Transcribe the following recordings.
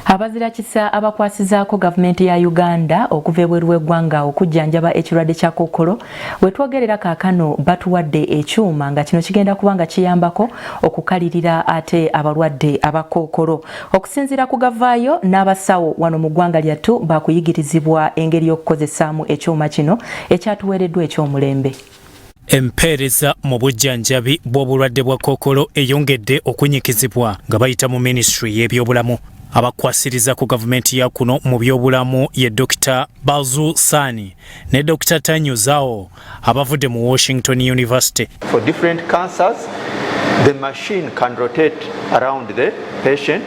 Abazirakisa abakwasizaako gavumenti ya Uganda okuva ebweru w'eggwanga okujjanjaba ekirwadde kya kookolo, wetwogerera kaakano batuwadde ekyuma nga kino kigenda kuba nga kiyambako okukalirira ate abalwadde aba kookolo. Okusinziira ku gavaayo, n'abasawo wano mu ggwanga lyattu bakuyigirizibwa engeri y'okukozesaamu ekyuma kino ekyatuweereddwa eky'omulembe. Empeereza mu bujjanjabi bw'obulwadde bwa kookolo eyongedde okunyikizibwa nga bayita mu minisitule y'ebyobulamu. Abakwasiriza ku gavumenti ya kuno mu byobulamu ye Dr Bazu Sani ne Dr Tanyu Zao abavudde mu Washington University. For different cancers, the machine can rotate around the patient,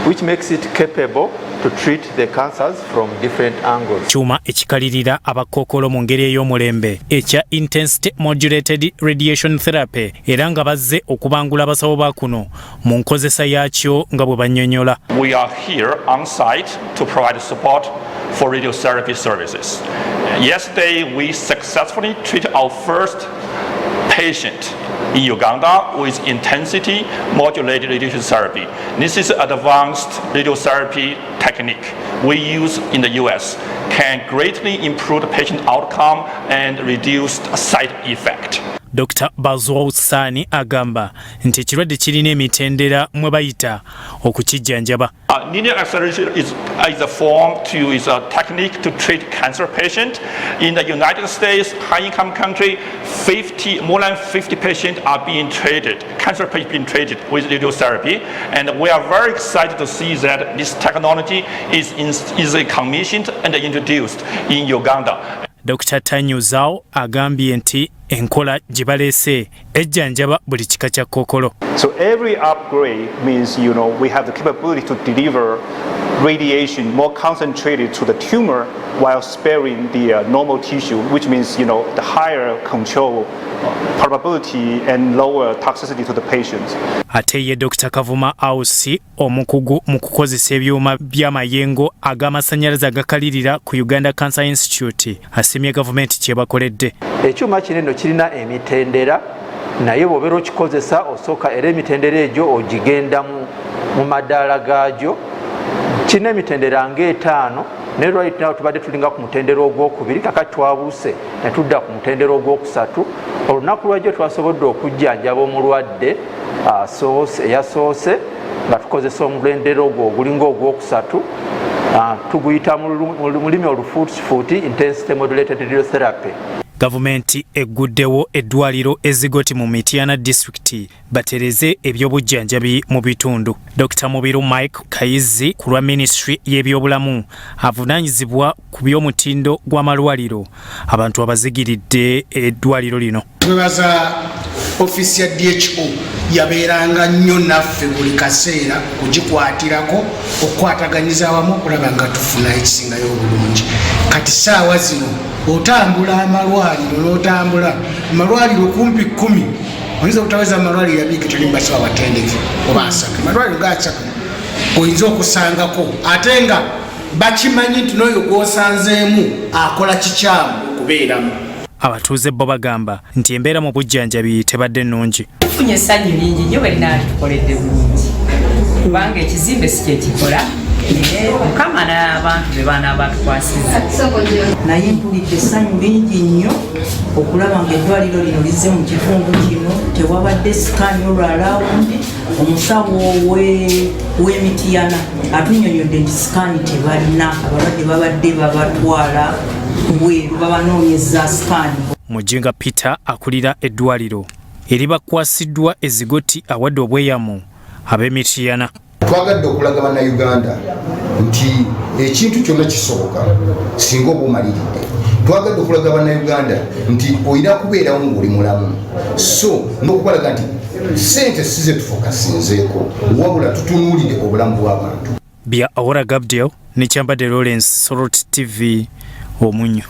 which makes it capable to treat the cancers from different angles. Kyuma ekikalirira abakookolo mu ngeri ey'omulembe ekya intensity modulated radiation therapy, era nga bazze okubangula abasawo ba kuno mu nkozesa yaakyo nga bwe bannyonnyola. We are here on site to provide support for radiotherapy services. Yesterday, we successfully treated our first patient in Uganda with intensity modulated radiation therapy. This is advanced radiotherapy technique we use in the US, can greatly improve the patient outcome and reduce side effect. Dr Bazou Sani agamba nti ekirwadde kirina emitendera mwe bayita okukijjanjaba. Linear acceleration is a form to is a technique to treat cancer patient. In the United States, high-income country, 50 more than 50 patients are being treated, cancer patients being treated with radiotherapy, and we are very excited to see that this technology is commissioned and introduced in Uganda. Dr Tanyu Zao agambye nti enkola gye baleese ejjanjaba buli kika kya kookolo. So every upgrade means we have the capability to deliver radiation more concentrated to the tumor while sparing the normal tissue, which means the higher control probability and lower toxicity to the patients. Ate ye Dr Kavuma Ausi, omukugu mu kukozesa ebyuma by'amayengo ag'amasannyalaze agakalirira ku Uganda Cancer Institute, asiimye gavumenti kyebakoledde. Ekyuma kino eno kirina emitendera, naye bw'obeera okikozesa osooka era emitendera egyo ogigenda mu madaala gaagyo. Kirina emitendera ng'etaano, naye right now tubadde tulinga ku mutendera ogwokubiri. Kakati twabuuse ne tudda ku mutendera ogwokusatu. Olunaku lwajjo twasobodde okujjanjaba omulwadde eyasoose nga tukozesa omutendera ogwo ogulinga ogwokusatu. Tuguyita mu lulimi olufuutifuuti intensity modulated radiotherapy. Gavumenti egguddewo eddwaliro e Zigoti mu Mityana Disitulikiti batereze ebyobujjanjabi mu bitundu. Dr Mubiru Mike Kayizi ku lwa minisitule y'ebyobulamu avunaanyizibwa ku by'omutindo gw'amalwaliro abantu abazigiridde eddwaliro lino. Twebaza ofiisi ya DHO, yabeeranga nnyo naffe buli kaseera kugikwatirako, okukwataganyiza awamu okulaba nga tufuna ekisingayo obulungi. Kati saawa zino otambula amalwaliro n'otambula amalwaliro kumpi 10, oyinza obutaweza amalwaliro 2 teri mubasawo abatendeke oba 30, amalwaliro ga 30 oyinza okusangako, ate nga bakimanyi nti n'oyo gwosanzeemu akola kikyamu okubeeramu. Abatuuze bo bagamba nti embeera mu bujjanjabi tebadde nnungi. Tufunye essanyu lingi nnyo bwe linaatukoledde bulungi, kubanga ekizimbe si kyekikola, naye Mukama n'abantu be baana batukwasiza. Naye mpulidde essanyu lingi nnyo okulaba nga eddwaliro lino lizze mu kitundu kino. Tewabadde scan olwalawundi. Omusawo w'emitiyana atunyonyodde nti scan tebalina, abalwadde babadde babatwala bweru babanoonyeza scan. Mujinga Peter akulira eddwaliro eribakwasiddwa e Zigoti awadde obweyamu ab'emitiyana. Twagadde okulaga Bannayuganda nti ekintu kyonna kisoboka singa oba omaliridde. Twagadde okulaga Bannayuganda nti olina kubeerawo ng'oli mulamu, so n'okubalaga nti sente si ze tufokasinzeeko, wabula tutunuulire obulamu bw'abantu. Bya Awora Gabdiel ne Kyambadde Lawrence, Soroti TV, Omunyo.